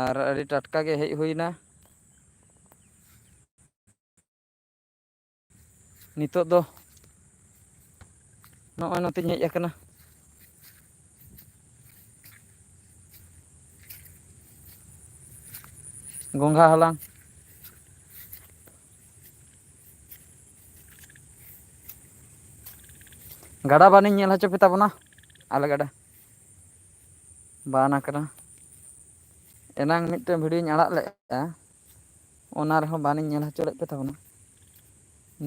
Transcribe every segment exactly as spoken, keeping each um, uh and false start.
ᱟᱨ ᱟᱹᱰᱤ ᱴᱟᱴᱠᱟ ᱜᱮ ᱦᱮᱡ ᱦᱩᱭᱱᱟ᱾ ᱱᱤᱛᱚᱜ ᱫᱚ ᱱᱚᱜᱼᱚᱭ ᱱᱚᱛᱮᱧ ᱦᱮᱡ ᱟᱠᱟᱱᱟ ᱜᱚᱸᱜᱷᱟ ᱦᱟᱞᱟᱝ᱾ ᱜᱟᱰᱟ ᱵᱟᱱᱤᱧ ᱧᱮᱞ ᱦᱚᱪᱚ ᱯᱮ ᱛᱟᱵᱚᱱᱟ, ᱟᱞᱮ ᱜᱟᱰᱟ᱾ ᱵᱟᱱ ᱟᱠᱟᱱᱟ᱾ ᱮᱱᱟᱝ ᱢᱤᱫᱴᱮᱱ ᱵᱷᱤᱰᱤᱭᱳᱧ ᱟᱲᱟᱜ ᱞᱮᱫᱼᱟ, ᱚᱱᱟ ᱨᱮᱦᱚᱸ ᱵᱟᱱᱤᱧ ᱧᱮᱞ ᱦᱚᱪᱚ ᱞᱮᱫ ᱯᱮ ᱛᱟᱵᱚᱱᱟ᱾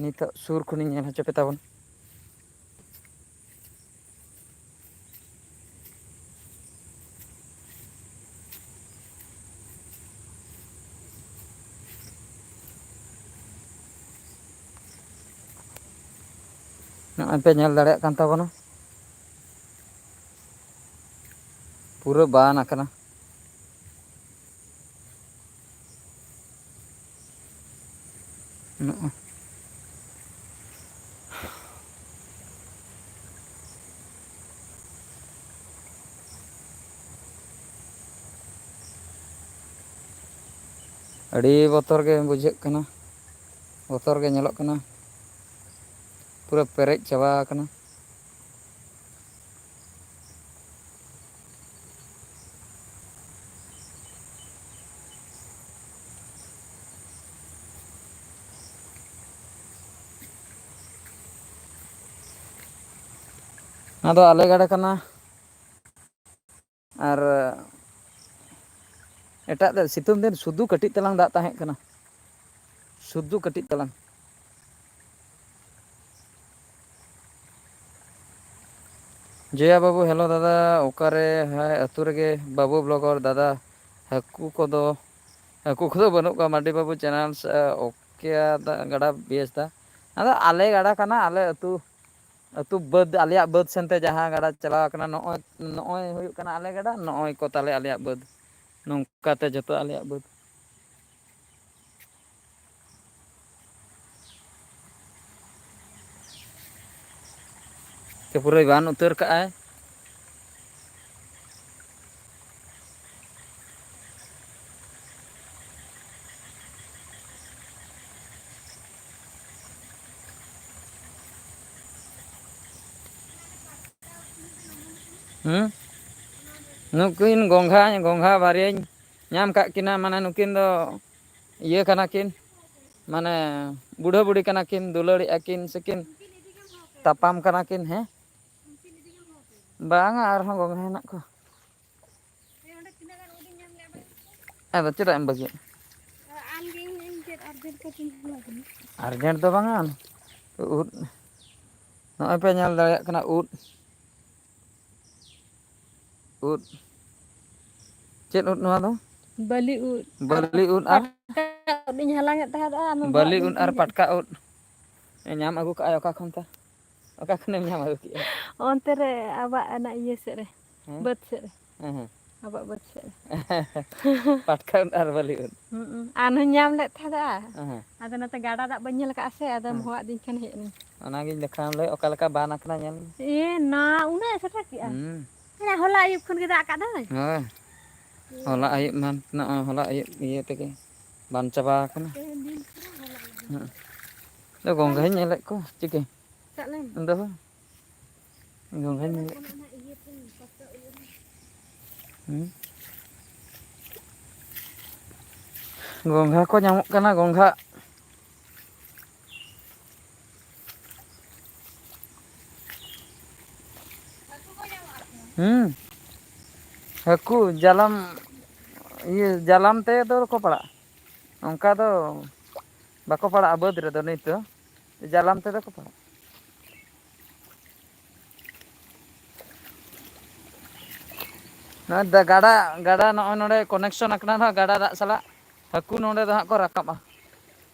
ᱱᱤᱛᱚᱜ ᱥᱩᱨ ᱠᱷᱚᱱᱤᱧ ᱧᱮᱞ ᱦᱚᱪᱚ ᱯᱮ ᱛᱟᱵᱚᱱᱟ᱾ ᱱᱚᱜᱼᱚᱭ ᱯᱮ ᱧᱮᱞ ᱫᱟᱲᱮᱭᱟᱜ ᱠᱟᱱ ᱛᱟᱵᱚᱱᱟ, ᱯᱩᱨᱟᱹ ᱵᱟᱱ ᱟᱠᱟᱱᱟ᱾ ᱱᱚᱜᱼᱚᱭ᱾ ᱟᱹᱰᱤ ᱵᱚᱛᱚᱨ ᱜᱮ ᱵᱩᱡᱷᱟᱹᱜ ᱠᱟᱱᱟ, ᱵᱚᱛᱚᱨ ᱜᱮ ᱧᱮᱞᱚᱜ ᱠᱟᱱᱟ, ᱯᱩᱨᱟᱹ ᱯᱮᱨᱮᱡ ᱪᱟᱵᱟ ᱟᱠᱟᱱᱟ᱾ ᱚᱱᱟ ᱫᱚ ᱟᱞᱮ ᱜᱟᱰᱟ ᱠᱟᱱᱟ᱾ ᱟᱨ ᱮᱴᱟᱜ ᱫᱚ ᱥᱤᱛᱩᱝ ᱫᱤᱱ ᱥᱩᱫᱷᱩ ᱠᱟᱹᱴᱤᱡ ᱛᱟᱞᱟᱝ ᱫᱟᱜ ᱛᱟᱦᱮᱸ ᱠᱟᱱᱟ, ᱥᱩᱫᱷᱩ ᱠᱟᱹᱴᱤᱡ ᱛᱟᱞᱟᱝ᱾ ᱡᱚᱭᱟ ᱵᱟᱹᱵᱩ, ᱦᱮᱞᱳ ᱫᱟᱫᱟ, ᱚᱠᱟᱨᱮ? ᱦᱮᱸ, ᱟᱹᱛᱩ ᱨᱮᱜᱮ᱾ ᱵᱟᱹᱵᱩ ᱵᱞᱚᱜᱟᱨ ᱫᱟᱫᱟ, ᱦᱟᱹᱠᱩ ᱠᱚᱫᱚ, ᱦᱟᱹᱠᱩ ᱠᱚᱫᱚ ᱵᱟᱹᱱᱩᱜ ᱠᱚᱣᱟ᱾ ᱢᱟᱨᱰᱤ ᱵᱟᱹᱵᱩ ᱪᱮᱱᱮᱞ, ᱥᱮ, ᱳᱠᱮ ᱫᱟ, ᱜᱟᱰᱟ ᱵᱮᱥ ᱫᱟ᱾ ᱟᱫᱚ ᱟᱞᱮ ᱜᱟᱰᱟ ᱠᱟᱱᱟ, ᱟᱞᱮ ᱟᱹᱛᱩ, ᱟᱹᱛᱩ ᱵᱟᱹᱫᱽ, ᱟᱞᱮᱭᱟᱜ ᱵᱟᱹᱫᱽ ᱥᱮᱱᱛᱮ ᱡᱟᱦᱟᱸ ᱜᱟᱰᱟ ᱪᱟᱞᱟᱣ ᱠᱟᱱᱟ, ᱱᱚᱜᱼᱚᱭ, ᱱᱚᱜᱼᱚᱭ ᱦᱩᱭᱩᱜ ᱠᱟᱱᱟ ᱟᱞᱮ ᱜᱟᱰᱟ, ᱱᱚᱜᱼᱚᱭ ᱠᱚ ᱛᱟᱞᱮ ᱟᱞᱮᱭᱟᱜ ᱵᱟᱹᱫᱽ, ᱱᱚᱝᱠᱟᱛᱮ ᱡᱚᱛᱚ ᱟᱞᱮᱭᱟᱜ ᱵᱟᱹᱫᱽ᱾ ᱛᱮ ᱯᱩᱨᱟᱹᱭ ᱵᱟᱱ ᱩᱛᱟᱹᱨ ᱠᱟᱜᱼᱟᱭ᱾ ᱦᱩᱸ? ᱱᱩᱠᱤᱱ ᱜᱚᱝᱜᱷᱟ, ᱜᱚᱝᱜᱷᱟ ᱵᱟᱨᱭᱟᱧ ᱧᱟᱢ ᱠᱟᱜ ᱠᱤᱱᱟ, ᱢᱟᱱᱮ ᱱᱩᱠᱤᱱ ᱫᱚ ᱤᱭᱟᱹ ᱠᱟᱱᱟ ᱠᱤᱱ, ᱢᱟᱱᱮ ᱵᱩᱲᱦᱟᱹ ᱵᱩᱲᱦᱤ ᱠᱟᱱᱟ ᱠᱤᱱ, ᱫᱩᱞᱟᱹᱲᱮᱜᱼᱟ ᱠᱤᱱ ᱥᱮᱠᱤᱱ ᱛᱟᱯᱟᱢ ᱠᱟᱱᱟ ᱠᱤᱱ, ᱦᱮᱸ? ᱵᱟᱝᱟ, ᱟᱨᱦᱚᱸ ᱜᱚᱝᱜᱷᱟ ᱦᱮᱱᱟᱜ ᱠᱚᱣᱟ᱾ ᱟᱫᱚ ᱪᱮᱫᱟᱜ ᱮᱢ ᱵᱟᱹᱜᱤᱭᱟᱜᱼᱟ? ᱟᱨᱡᱮᱱᱴ ᱫᱚ ᱵᱟᱝᱟ, ᱩᱫ ᱱᱚᱜᱼᱚᱭ ᱯᱮ ᱧᱮᱞ ᱫᱟᱲᱮᱭᱟᱜ ᱠᱟᱱᱟ, ᱩᱫ, ᱩᱫ᱾ ᱪᱮᱫ ᱩᱫ ᱱᱚᱣᱟ ᱫᱚ? ᱵᱟᱹᱞᱤ ᱩᱫ᱾ ᱵᱟᱹᱞᱤ ᱩᱫ ᱟᱨ ᱯᱟᱴᱠᱟ ᱩᱫ ᱤᱧ ᱦᱟᱞᱟᱝ ᱮᱫ ᱛᱟᱦᱮᱸᱫᱚᱜᱼᱟ, ᱟᱢᱮᱢ ᱵᱟᱹᱞᱤ ᱦᱚᱦᱚ ᱩᱫ ᱟᱨ ᱟᱹᱫᱤᱧ ᱛᱟᱦᱮᱸᱫ᱾ ᱯᱟᱴᱠᱟ ᱩᱫ᱾ ᱧᱟᱢ ᱟᱹᱜᱩ ᱠᱟᱜᱼᱟᱭ ᱚᱠᱟ ᱠᱷᱚᱱ ᱛᱮ? ᱚᱠᱟ ᱠᱷᱚᱱᱮᱢ ᱧᱟᱢ ᱟᱹᱜᱩ ᱠᱮᱜᱼᱟ? ᱚᱱᱛᱮ ᱨᱮ ᱟᱵᱟᱜ ᱚᱱᱟ ᱤᱭᱟᱹ ᱥᱮᱫ ᱨᱮ, ᱦᱮᱸ? ᱵᱟᱹᱫᱽ ᱥᱮᱫ ᱨᱮ᱾ ᱦᱮᱸ, ᱦᱮᱸ᱾ ᱟᱵᱟᱜ ᱵᱟᱹᱫᱽ ᱥᱮᱫ ᱨᱮ᱾ ᱯᱟᱴᱠᱟ ᱩᱫ ᱟᱨ ᱵᱟᱹᱞᱤ ᱩᱫ᱾ ᱦᱩᱸ, ᱟᱨ ᱦᱚᱸᱧ ᱧᱟᱢ ᱞᱮᱫ ᱛᱟᱦᱮᱸᱫᱚᱜᱼᱟ᱾ ᱦᱮᱸ, ᱦᱮᱸ᱾ ᱟᱫᱚ ᱱᱚᱛᱮ ᱜᱟᱰᱟ ᱫᱟᱜ ᱵᱟᱹᱧ ᱧᱮᱞ ᱟᱠᱟᱫᱼᱟ ᱥᱮ, ᱟᱫᱚᱢ ᱦᱮᱸ᱾ ᱦᱚᱦᱚ ᱟᱹᱫᱤᱧ ᱠᱷᱟᱱ ᱦᱮᱡ ᱮᱱᱟᱹᱧ᱾ ᱚᱱᱟᱜᱤᱧ ᱫᱮᱠᱷᱟᱣᱟᱢ ᱞᱟᱹᱭ, ᱚᱠᱟ ᱞᱮᱠᱟ ᱵᱟᱱ ᱟᱠᱟᱱᱟ ᱧᱮᱞ ᱢᱮ᱾ ᱮ ᱱᱟ, ᱩᱱᱟᱹᱜ ᱮ ᱥᱮᱴᱮᱨ ᱠᱮᱜᱼᱟ? ᱦᱩᱸ᱾ ᱦᱮᱸ, ᱦᱚᱞᱟ ᱟᱹᱭᱩᱵ ᱠᱷᱚᱱ ᱜᱮ ᱫᱟᱜ ᱟᱠᱟᱫ ᱫᱚᱭ᱾ ᱦᱳᱭ᱾ ᱦᱚᱞᱟ ᱟᱹᱭᱩᱵ ᱢᱟ, ᱱᱚᱜᱼᱚᱭ ᱦᱚᱞᱟ ᱟᱹᱭᱩᱵ ᱤᱭᱟᱹ ᱛᱮᱜᱮ ᱵᱟᱱ ᱪᱟᱵᱟ ᱟᱠᱟᱱᱟ᱾ ᱛᱮᱦᱮᱧ ᱫᱤᱱ ᱯᱩᱨᱟᱹ ᱦᱚᱞᱟ ᱟᱹᱭᱩᱵ᱾ ᱦᱮᱸ᱾ ᱟᱫᱚ ᱜᱚᱝᱜᱷᱟᱧ ᱧᱮᱞᱮᱫ ᱠᱚᱣᱟ, ᱪᱤᱠᱟᱹ? ᱥᱟᱵ ᱞᱮᱢ᱾ ᱫᱚᱦᱚ᱾ ᱜᱚᱝᱜᱷᱟᱧ ᱧᱮᱞᱮᱫ ᱠᱚᱣᱟ᱾ ᱦᱩᱸ᱾ ᱜᱚᱝᱜᱷᱟ ᱠᱚ ᱧᱟᱢᱚᱜ ᱠᱟᱱᱟ, ᱜᱚᱝᱜᱷᱟ᱾ ᱦᱩᱸ᱾ ᱦᱟᱹᱠᱩ ᱡᱟᱞᱟᱢ, ᱤᱭᱟᱹ, ᱡᱟᱞᱟᱢ ᱛᱮᱫᱚ ᱠᱚ ᱯᱟᱲᱟᱜᱼᱟ᱾ ᱚᱱᱠᱟ ᱫᱚ ᱵᱟᱠᱚ ᱯᱟᱲᱟᱜᱼᱟ ᱵᱟᱹᱫᱽ ᱨᱮᱫᱚ ᱱᱤᱛ ᱫᱚ᱾ ᱡᱟᱞᱟᱢ ᱛᱮᱫᱚ ᱠᱚ ᱯᱟᱲᱟᱜᱼᱟ᱾ ᱱᱚᱜᱼᱚᱭ ᱫᱟ-, ᱜᱟᱰᱟ, ᱜᱟᱰᱟ ᱱᱚᱜᱼᱚᱭ ᱱᱚᱰᱮ ᱠᱟᱱᱮᱠᱥᱚᱱ ᱟᱠᱟᱱᱟ ᱱᱟᱦᱟᱜ ᱜᱟᱰᱟ ᱫᱟᱜ ᱥᱟᱞᱟᱜ᱾ ᱦᱟᱹᱠᱩ ᱱᱚᱰᱮ ᱫᱚ ᱦᱟᱸᱜ ᱠᱚ ᱨᱟᱠᱟᱵᱼᱟ᱾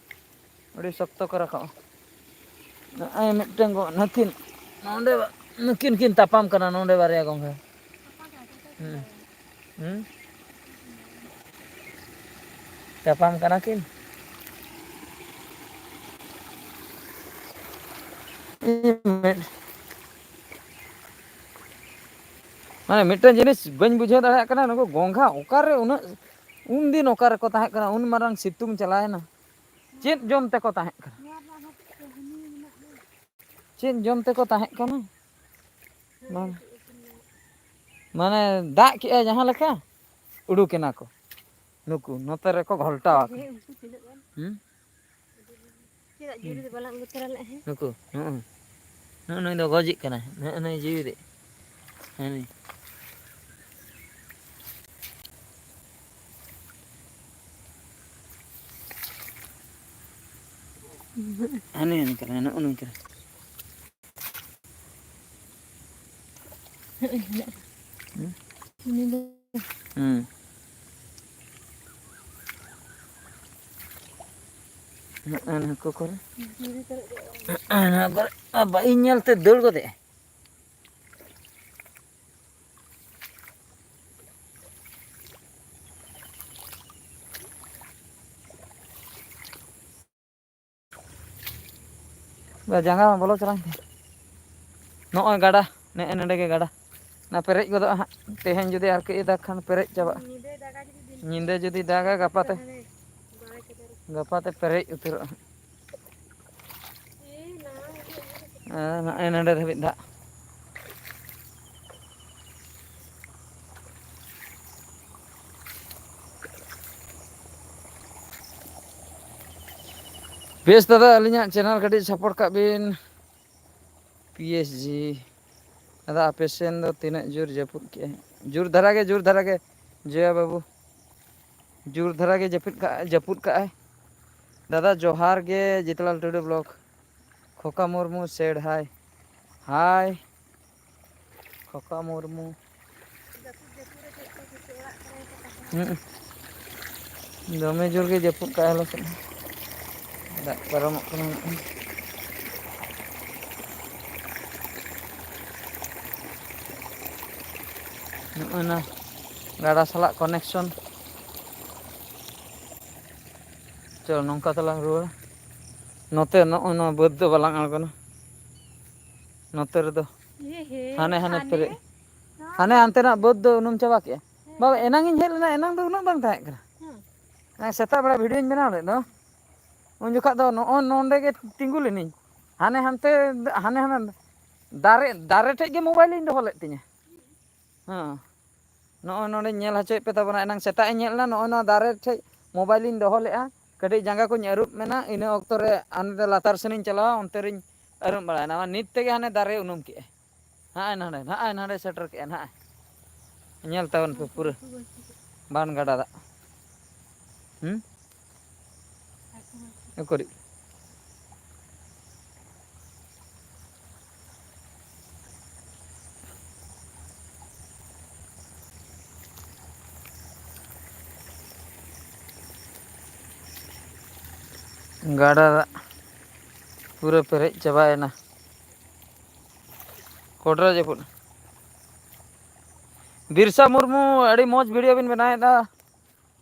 ᱟᱹᱰᱤ ᱥᱚᱠᱛᱚ ᱠᱚ ᱨᱟᱠᱟᱵᱼᱟ᱾ ᱱᱚᱜᱼᱚᱭ ᱢᱤᱫᱴᱮᱱ ᱜᱚ-, ᱱᱩᱠᱤᱱ ᱱᱚᱰᱮ, ᱱᱩᱠᱤᱱ ᱠᱤᱱ ᱛᱟᱯᱟᱢ ᱠᱟᱱᱟ ᱱᱚᱰᱮ ᱵᱟᱨᱭᱟ ᱜᱚᱝᱜᱷᱟ᱾ ᱦᱩᱸ᱾ ᱦᱩᱸ? ᱛᱟᱯᱟᱢ ᱠᱟᱱᱟ ᱠᱤᱱ᱾ ᱢᱟᱱᱮ ᱢᱤᱫᱴᱮᱱ ᱡᱤᱱᱤᱥ ᱵᱟᱹᱧ ᱵᱩᱡᱷᱟᱹᱣ ᱫᱟᱲᱮᱭᱟᱜ ᱠᱟᱱᱟ, ᱱᱩᱠᱩ ᱜᱚᱝᱜᱷᱟ ᱚᱠᱟᱨᱮ ᱩᱱᱟᱹᱜ, ᱩᱱᱫᱤᱱ ᱚᱠᱟ ᱨᱮᱠᱚ ᱛᱟᱦᱮᱸ ᱠᱟᱱᱟ? ᱩᱱ ᱢᱟᱨᱟᱝ ᱥᱤᱛᱩᱝ ᱪᱟᱞᱟᱣᱮᱱᱟ, ᱪᱮᱫ ᱡᱚᱢ ᱛᱮᱠᱚ ᱛᱟᱦᱮᱸ ᱠᱟᱱᱟ? ᱪᱮᱫ ᱡᱚᱢ ᱛᱮᱠᱚ ᱛᱟᱦᱮᱸ ᱠᱟᱱᱟ? ᱵᱟᱝ᱾ ᱢᱟᱱᱮ ᱫᱟᱜ ᱠᱮᱜᱼᱟᱭ ᱡᱟᱦᱟᱸ ᱞᱮᱠᱟ, ᱩᱰᱩᱠ ᱮᱱᱟ ᱠᱚ ᱱᱩᱠᱩ, ᱱᱚᱛᱮ ᱨᱮᱠᱚ ᱜᱷᱚᱞᱴᱟᱣ ᱟᱠᱟᱱᱟ᱾ ᱦᱮᱸ, ᱩᱱᱠᱩ ᱛᱤᱱᱟᱹᱜ ᱜᱟᱱ? ᱦᱩᱸ? ᱪᱮᱫᱟᱜ ᱡᱳᱨ ᱫᱚ ᱵᱟᱞᱟᱝ ᱟᱹᱜᱩ ᱛᱚᱨᱟ ᱞᱮᱫᱼᱟ? ᱦᱮᱸ? ᱱᱩᱠᱩ, ᱦᱩᱸ᱾ ᱱᱩᱜᱼᱩ ᱱᱩᱭ ᱫᱚ ᱜᱚᱡᱮᱜ ᱠᱟᱱᱟᱭ᱾ ᱱᱩᱜᱼᱩ ᱱᱩᱭ ᱡᱤᱣᱤ ᱨᱮ᱾ ᱦᱮᱸ, ᱱᱩᱭ᱾ ᱦᱟᱹᱱᱤ ᱦᱟᱹᱱᱤ ᱠᱟᱱᱟᱭ, ᱱᱩᱜᱼᱩ ᱱᱩᱭ ᱠᱟᱱᱟᱭ᱾ ᱦᱩᱸ? ᱩᱱᱤ ᱫᱚ ᱦᱩᱸ᱾ ᱱᱚᱜᱼᱚᱭ ᱱᱩᱠᱩ ᱠᱚᱨᱮ᱾ ᱱᱚᱣᱟ ᱠᱚᱨᱮ ᱵᱟᱹᱧ ᱧᱮᱞ ᱛᱮ ᱫᱟᱹᱲ ᱜᱚᱫᱮᱜᱼᱟ᱾ ᱵᱟ, ᱡᱟᱸᱜᱟ ᱢᱟ ᱵᱚᱞᱚ ᱪᱟᱞᱟᱣᱮᱱ ᱛᱤᱧ᱾ ᱱᱚᱜᱼᱚᱭ ᱜᱟᱰᱟ, ᱱᱮᱜᱼᱮ ᱱᱚᱸᱰᱮ ᱜᱮ ᱜᱟᱰᱟ᱾ ᱚᱱᱟ ᱯᱮᱨᱮᱡ ᱜᱚᱫᱚᱜᱼᱟ ᱦᱟᱸᱜ᱾ ᱛᱮᱦᱮᱧ ᱡᱩᱫᱤ ᱟᱨ ᱠᱟᱹᱡ ᱮ ᱫᱟᱜᱽ ᱠᱷᱟᱱ ᱯᱮᱨᱮᱡ ᱪᱟᱵᱟᱜᱼᱟ᱾ ᱧᱤᱫᱟᱹᱭ ᱫᱟᱜᱟ ᱡᱩᱫᱤ ᱫᱤᱱ ᱧᱤᱫᱟᱹ ᱡᱩᱫᱤ ᱫᱟᱜᱟ, ᱜᱟᱯᱟ ᱛᱮ, ᱦᱟᱱᱮ ᱵᱟᱭ ᱠᱮᱫᱟ ᱨᱮ᱾ ᱜᱟᱯᱟ ᱛᱮ ᱯᱮᱨᱮᱡ ᱩᱛᱟᱹᱨᱚᱜᱼᱟ ᱦᱟᱸᱜ᱾ ᱟᱨ ᱱᱚᱜᱼᱚᱭ ᱱᱚᱸᱰᱮ ᱫᱷᱟᱹᱵᱤᱡ ᱫᱟᱜ᱾ ᱵᱮᱥ ᱫᱟᱫᱟ, ᱟᱹᱞᱤᱧᱟᱜ channel ᱠᱟᱹᱴᱤᱡ support ᱠᱟᱜ ᱵᱤᱱ᱾ P S G. ᱫᱟᱫᱟ, ᱟᱯᱮ ᱥᱮᱱ ᱫᱚ ᱛᱤᱱᱟᱹᱜ ᱡᱳᱨ ᱡᱟᱹᱯᱩᱫ ᱠᱮᱜᱼᱟᱭ? ᱡᱳᱨ ᱫᱷᱟᱨᱟ ᱜᱮ, ᱡᱳᱨ ᱫᱷᱟᱨᱟ ᱜᱮ, ᱡᱚᱭᱟ ᱵᱟᱹᱵᱩ᱾ ᱡᱳᱨ ᱫᱷᱟᱨᱟ ᱜᱮ ᱡᱟᱹᱯᱩᱫ ᱠᱟᱜᱼᱟᱭ, ᱡᱟᱹᱯᱩᱫ ᱠᱟᱜᱼᱟᱭ᱾ ᱫᱟᱫᱟ, ᱡᱚᱦᱟᱨ ᱜᱮ, ᱡᱤᱛᱞᱟᱞ ᱴᱩᱰᱩ vlog᱾ ᱠᱷᱚᱠᱟ Murmu said hi. Hi. ᱠᱷᱚᱠᱟ Murmu. ᱦᱩᱸ᱾ ᱫᱚᱢᱮ ᱡᱳᱨ ᱜᱮ ᱡᱟᱹᱯᱩᱫ ᱠᱟᱜᱼᱟᱭ ᱟᱞᱮ ᱥᱮᱫ ᱦᱚᱸ᱾ ᱫᱟᱜ ᱯᱟᱨᱚᱢᱚᱜ ᱠᱟᱱᱟ ᱱᱚᱜᱼᱚᱭ᱾ ᱱᱚᱜᱼᱚᱭ ᱱᱟ ᱜᱟᱰᱟ ᱥᱟᱞᱟᱜ connection᱾ ᱪᱚᱞᱚ, ᱱᱚᱝᱠᱟ ᱛᱮᱞᱟᱝ ᱨᱩᱣᱟᱹᱲᱟ᱾ ᱱᱚᱛᱮ ᱱᱚᱜᱼᱚᱭ ᱱᱚᱣᱟ ᱵᱟᱹᱫᱽ ᱫᱚ ᱵᱟᱞᱟᱝ ᱟᱬᱜᱚᱱᱟ᱾ ᱱᱚᱛᱮ ᱨᱮᱫᱚ ᱮ ᱦᱮ, ᱦᱟᱱᱮ, ᱦᱟᱱᱮ ᱦᱟᱱᱮ᱾ ᱯᱮᱨᱮᱡ᱾ ᱱᱚᱣᱟ ᱦᱟᱱᱮ ᱦᱟᱱᱛᱮᱱᱟᱜ ᱵᱟᱹᱫᱽ ᱫᱚ ᱩᱱᱩᱢ ᱪᱟᱵᱟ ᱠᱮᱜᱼᱟ᱾ ᱦᱮᱸ᱾ ᱵᱟᱵᱟ, ᱮᱱᱟᱝ ᱤᱧ ᱦᱮᱡ ᱞᱮᱱᱟ, ᱮᱱᱟᱝ ᱫᱚ ᱩᱱᱟᱹᱜ ᱵᱟᱝ ᱛᱟᱦᱮᱸ ᱠᱟᱱᱟ᱾ ᱦᱮᱸ᱾ ᱦᱮᱸ, ᱥᱮᱛᱟᱜ ᱵᱮᱲᱟ videoᱧ ᱵᱮᱱᱟᱣ ᱞᱮᱫ ᱫᱚ, ᱩᱱ ᱡᱚᱠᱷᱟᱜ ᱫᱚ ᱱᱚᱜᱼᱚᱭ ᱱᱚᱸᱰᱮ ᱜᱮ ᱛᱤᱸᱜᱩ ᱞᱮᱱᱟᱹᱧ᱾ ᱦᱟᱱᱮ ᱦᱟᱱᱛᱮ, ᱦᱟᱱᱮ ᱦᱟᱱᱟ ᱫᱟᱨᱮ, ᱫᱟᱨᱮ ᱴᱷᱮᱡ ᱜᱮ mobileᱤᱧ ᱫᱚᱦᱚ ᱞᱮᱫ ᱛᱤᱧᱟᱹ᱾ ᱦᱮᱸ, ᱱᱚᱜᱼᱚᱭ ᱱᱚᱰᱮᱧ ᱧᱮᱞ ᱦᱚᱪᱚᱭᱮᱫ ᱯᱮ ᱛᱟᱵᱚᱱᱟ᱾ ᱮᱱᱟᱝ ᱥᱮᱛᱟᱜ ᱤᱧ ᱧᱮᱞ ᱮᱱᱟ, ᱱᱚᱜᱼᱚᱭ ᱱᱚᱣᱟ ᱫᱟᱨᱮ ᱴᱷᱮᱡ ᱢᱳᱵᱟᱭᱤᱞᱤᱧ ᱫᱚᱦᱚ ᱞᱮᱫᱼᱟ, ᱠᱟᱹᱴᱤᱡ ᱡᱟᱸᱜᱟ ᱠᱚᱧ ᱟᱹᱨᱩᱵ ᱢᱮᱱᱟ, ᱤᱱᱟᱹ ᱚᱠᱛᱚ ᱨᱮ ᱦᱟᱱᱛᱮ ᱞᱟᱛᱟᱨ ᱥᱮᱱᱤᱧ ᱪᱟᱞᱟᱣᱟ, ᱚᱱᱛᱮ ᱨᱤᱧ ᱟᱹᱨᱩᱵ ᱵᱟᱲᱟᱭᱮᱱᱟ᱾ ᱱᱤᱛ ᱛᱮᱜᱮ ᱦᱟᱱᱮ ᱫᱟᱨᱮ ᱩᱱᱩᱢ ᱠᱮᱫᱼᱟᱭ᱾ ᱦᱟᱸᱜᱼᱟᱭ ᱱᱚᱰᱮ, ᱦᱟᱸᱜᱼᱟᱭ ᱱᱚᱰᱮ ᱥᱮᱴᱮᱨ ᱠᱮᱫᱼᱟ ᱱᱟᱦᱟᱜ᱾ ᱧᱮᱞ ᱛᱟᱵᱚᱱ ᱯᱮ ᱯᱩᱨᱟᱹ ᱵᱟᱱ ᱜᱟᱰᱟ ᱫᱟᱜ᱾ ᱦᱩᱸ? ᱩᱠᱩᱨᱤᱡ᱾ ᱜᱟᱰᱟ ᱫᱟᱜ ᱯᱩᱨᱟᱹ ᱯᱮᱨᱮᱡ ᱪᱟᱵᱟᱭᱮᱱᱟ᱾ ᱠᱚᱰᱨᱟ ᱡᱟᱹᱯᱩᱫ᱾ ᱵᱤᱨᱥᱟ ᱢᱩᱨᱢᱩ, ᱟᱹᱰᱤ ᱢᱚᱡᱽ video ᱵᱤᱱ ᱵᱮᱱᱟᱣᱮᱫᱟ,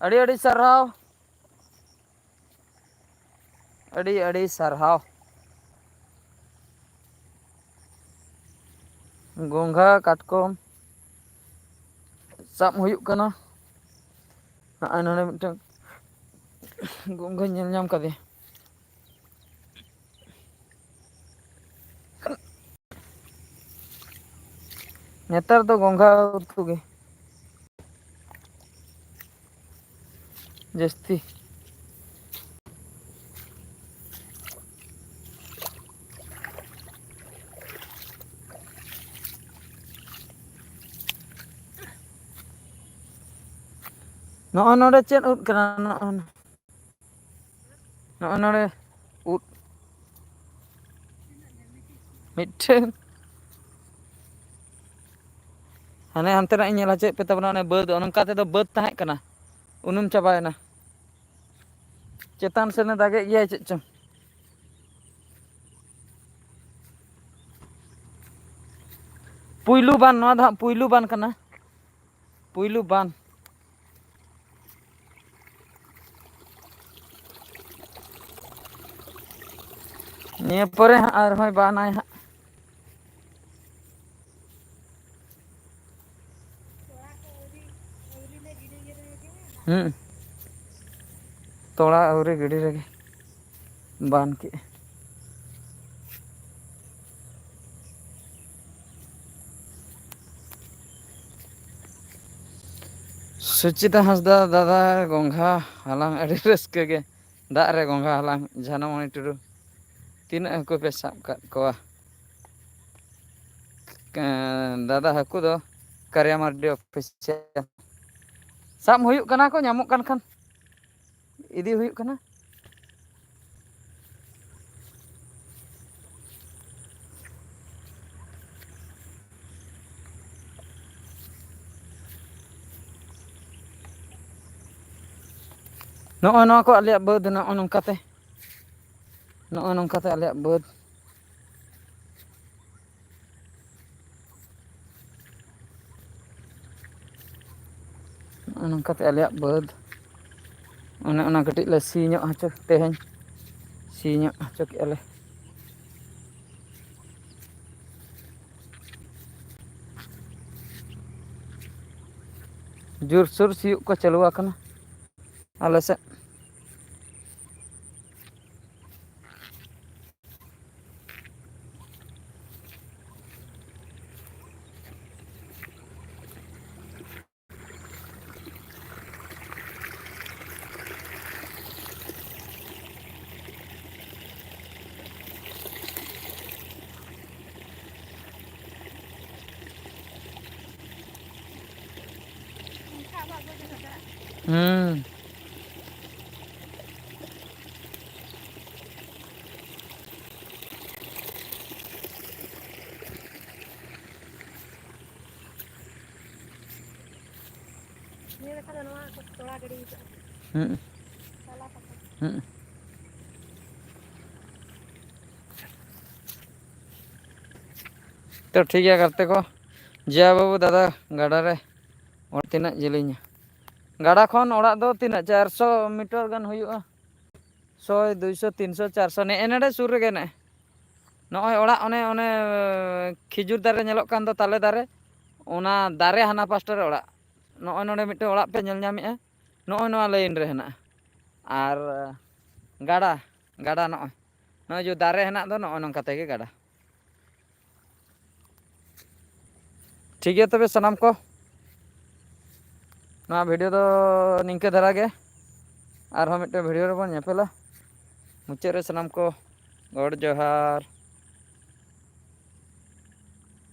ᱟᱹᱰᱤ ᱟᱹᱰᱤ ᱥᱟᱨᱦᱟᱣ᱾ ᱟᱹᱰᱤ ᱟᱹᱰᱤ ᱥᱟᱨᱦᱟᱣ᱾ ᱜᱚᱸᱜᱷᱟ ᱠᱟᱴᱠᱚᱢ ᱥᱟᱵ ᱦᱩᱭᱩᱜ ᱠᱟᱱᱟ᱾ ᱱᱚᱜᱼᱚᱭ ᱱᱚᱰᱮ ᱢᱤᱫᱴᱟᱝ ᱜᱚᱸᱜᱷᱟᱧ ᱧᱮᱞ ᱧᱟᱢ ᱠᱟᱫᱮᱭᱟ᱾ ᱱᱮᱛᱟᱨ ᱫᱚ ᱜᱚᱸᱜᱷᱟ ᱩᱛᱩ ᱜᱮ ᱡᱟᱹᱥᱛᱤ᱾ ᱱᱚᱜᱼᱚ ᱱᱚᱰᱮ ᱪᱮᱫ ᱩᱫ ᱠᱟᱱᱟ? ᱱᱚᱜᱼᱚ ᱱᱚ-, ᱱᱚᱜᱼᱚ ᱱᱚᱰᱮ ᱩᱫ ᱢᱤᱫᱴᱷᱮᱱ᱾ ᱦᱟᱱᱮ ᱦᱟᱱᱛᱮ ᱱᱟᱜ ᱤᱧ ᱧᱮᱞ ᱦᱚᱪᱚᱭᱮᱫ ᱯᱮ ᱛᱟᱵᱚᱱᱟ, ᱚᱱᱮ ᱵᱟᱹᱫᱽ, ᱚᱱᱠᱟ ᱛᱮᱫᱚ ᱵᱟᱹᱫᱽ ᱛᱟᱦᱮᱸ ᱠᱟᱱᱟ, ᱩᱱᱩᱢ ᱪᱟᱵᱟᱭᱮᱱᱟ᱾ ᱪᱮᱛᱟᱱ ᱥᱮᱱᱮ ᱫᱟᱜᱮᱫ ᱜᱮᱭᱟᱭ ᱪᱮᱫ ᱪᱚᱝ᱾ ᱯᱩᱭᱞᱩ ᱵᱟᱱ, ᱱᱚᱣᱟ ᱫᱚ ᱦᱟᱸᱜ ᱯᱩᱭᱞᱩ ᱵᱟᱱ ᱠᱟᱱᱟ, ᱯᱩᱭᱞᱩ ᱵᱟᱱ᱾ ᱱᱤᱭᱟᱹ ᱯᱚᱨᱮ ᱦᱟᱸᱜ ᱟᱨᱦᱚᱸᱭ ᱵᱟᱱᱟᱭ ᱦᱟᱸᱜ᱾ ᱦᱩᱸ᱾ ᱛᱚᱲᱟ ᱟᱹᱣᱨᱤ ᱜᱤᱰᱤ ᱨᱮᱜᱮ ᱵᱟᱱ ᱠᱮᱜᱼᱟ᱾ ᱥᱩᱪᱤᱛᱟ ᱦᱟᱸᱥᱫᱟ, ᱫᱟᱫᱟ, ᱜᱚᱝᱜᱷᱟ ᱦᱟᱞᱟᱝ ᱟᱹᱰᱤ ᱨᱟᱹᱥᱠᱟᱹ ᱜᱮ᱾ ᱫᱟᱜ ᱨᱮ ᱜᱚᱝᱜᱷᱟ ᱦᱟᱞᱟᱝ᱾ ᱡᱷᱟᱱᱚᱢᱚᱬᱤ ᱴᱩᱰᱩ, ᱛᱤᱱᱟᱹᱜ ᱦᱟᱹᱠᱩ ᱯᱮ ᱥᱟᱵ ᱠᱟᱫ ᱠᱚᱣᱟ? ᱮᱸ, ᱫᱟᱫᱟ, ᱦᱟᱹᱠᱩ ᱫᱚ ᱠᱟᱨᱭᱟ ᱢᱟᱨᱰᱤ ᱚᱯᱷᱤᱥᱤᱭᱟᱞ᱾ ᱥᱟᱵ ᱦᱩᱭᱩᱜ ᱠᱟᱱᱟ ᱠᱚ, ᱧᱟᱢᱚᱜ ᱠᱟᱱ ᱠᱷᱟᱱ ᱤᱫᱤ ᱦᱩᱭᱩᱜ ᱠᱟᱱᱟ᱾ ᱱᱚᱜᱼᱚᱭ ᱱᱚᱣᱟ ᱠᱚ ᱟᱞᱮᱭᱟᱜ ᱵᱟᱹᱫᱽ, ᱱᱚᱜᱼᱚ ᱱᱚᱝᱠᱟᱛᱮ, ᱱᱚᱜᱼᱚ ᱱᱚᱝᱠᱟᱛᱮ ᱟᱞᱮᱭᱟᱜ ᱵᱟᱹᱫᱽ᱾ ᱱᱚᱜᱼᱚ ᱱᱚᱝᱠᱟᱛᱮ ᱟᱞᱮᱭᱟᱜ ᱵᱟᱹᱫᱽ᱾ ᱚᱱᱮ ᱚᱱᱟ ᱠᱟᱹᱴᱤᱡ ᱞᱮ ᱥᱤ ᱧᱚᱜ ᱦᱚᱪᱚ, ᱛᱮᱦᱮᱧ ᱥᱤ ᱧᱚᱜ ᱦᱚᱪᱚ ᱠᱮᱜᱼᱟ ᱞᱮ᱾ ᱡᱳᱨᱥᱳᱨ ᱥᱤᱭᱳᱜ ᱠᱚ ᱪᱟᱹᱞᱩ ᱟᱠᱟᱱᱟ ᱟᱞᱮ ᱥᱮᱫ᱾ ᱦᱩᱸ᱾ ᱱᱤᱭᱟᱹ ᱡᱚᱠᱷᱟ ᱫᱚ ᱱᱚᱣᱟ ᱠᱚ ᱛᱚᱲᱟ ᱜᱤᱰᱤ ᱠᱟᱜᱼᱟ᱾ ᱦᱩᱸ᱾ ᱛᱟᱞᱟ ᱯᱟᱴᱟ᱾ ᱦᱩᱸ᱾ ᱛᱚ ᱴᱷᱤᱠ ᱜᱮᱭᱟ ᱜᱟᱛᱮ ᱠᱚ, ᱡᱤᱭᱟ ᱵᱟᱹᱵᱩ, ᱫᱟᱫᱟ ᱜᱟᱰᱟ ᱨᱮ ᱚᱲᱟᱜ ᱛᱤᱱᱟᱹᱜ ᱡᱮᱞᱮᱧᱟ? ᱜᱟᱰᱟ ᱠᱷᱚᱱ ᱚᱲᱟᱜ ᱫᱚ ᱛᱤᱱᱟᱹᱜ, ᱪᱟᱨᱥᱚ ᱢᱤᱴᱟᱨ ᱜᱟᱱ ᱦᱩᱭᱩᱜᱼᱟ᱾ ᱥᱚᱭ, ᱫᱩᱭᱥᱚ, ᱛᱤᱱᱥᱚ, ᱪᱟᱨᱥᱚ, ᱱᱮᱜᱼᱮ ᱱᱮᱰᱮ ᱥᱩᱨ ᱨᱮᱜᱮ ᱱᱮᱜᱼᱮ᱾ ᱱᱚᱜᱼᱚᱭ ᱚᱲᱟᱜ ᱚᱱᱮ, ᱚᱱᱮ ᱠᱷᱤᱡᱩᱨ ᱫᱟᱨᱮ ᱧᱮᱞᱚᱜ ᱠᱟᱱ ᱫᱚ, ᱛᱟᱞᱮ ᱫᱟᱨᱮ, ᱚᱱᱟ ᱫᱟᱨᱮ ᱦᱟᱱᱟ ᱯᱟᱥᱴᱟ ᱨᱮ ᱚᱲᱟᱜ᱾ ᱱᱚᱜᱼᱚᱭ ᱱᱚᱰᱮ ᱢᱤᱫᱴᱮᱱ ᱚᱲᱟᱜ ᱯᱮ ᱧᱮᱞ ᱧᱟᱢᱮᱜᱼᱟ, ᱱᱚᱜᱼᱚᱭ ᱱᱚᱣᱟ ᱞᱟᱭᱤᱱ ᱨᱮ ᱦᱮᱱᱟᱜᱼᱟ᱾ ᱟᱨ ᱜᱟᱰᱟ, ᱜᱟᱰᱟ ᱱᱚᱜᱼᱚᱭ, ᱱᱚᱜᱼᱚᱭ ᱡᱮ ᱫᱟᱨᱮ ᱦᱮᱱᱟᱜ ᱫᱚ, ᱱᱚᱜᱼᱚᱭ ᱱᱚᱝᱠᱟ ᱛᱮᱜᱮ ᱜᱟᱰᱟ᱾ ᱴᱷᱤᱠ ᱜᱮᱭᱟ ᱛᱚᱵᱮ ᱥᱟᱱᱟᱢ ᱠᱚ, ᱱᱚᱣᱟ video ᱫᱚ ᱱᱤᱝᱠᱟᱹ ᱫᱷᱟᱨᱟ ᱜᱮ᱾ ᱟᱨᱦᱚᱸ ᱢᱤᱫᱴᱮᱱ video ᱨᱮᱵᱚᱱ ᱧᱮᱯᱮᱞᱟ᱾ ᱢᱩᱪᱟᱹᱫ ᱨᱮ ᱥᱟᱱᱟᱢ ᱠᱚ ᱜᱚᱰ ᱡᱚᱦᱟᱨ᱾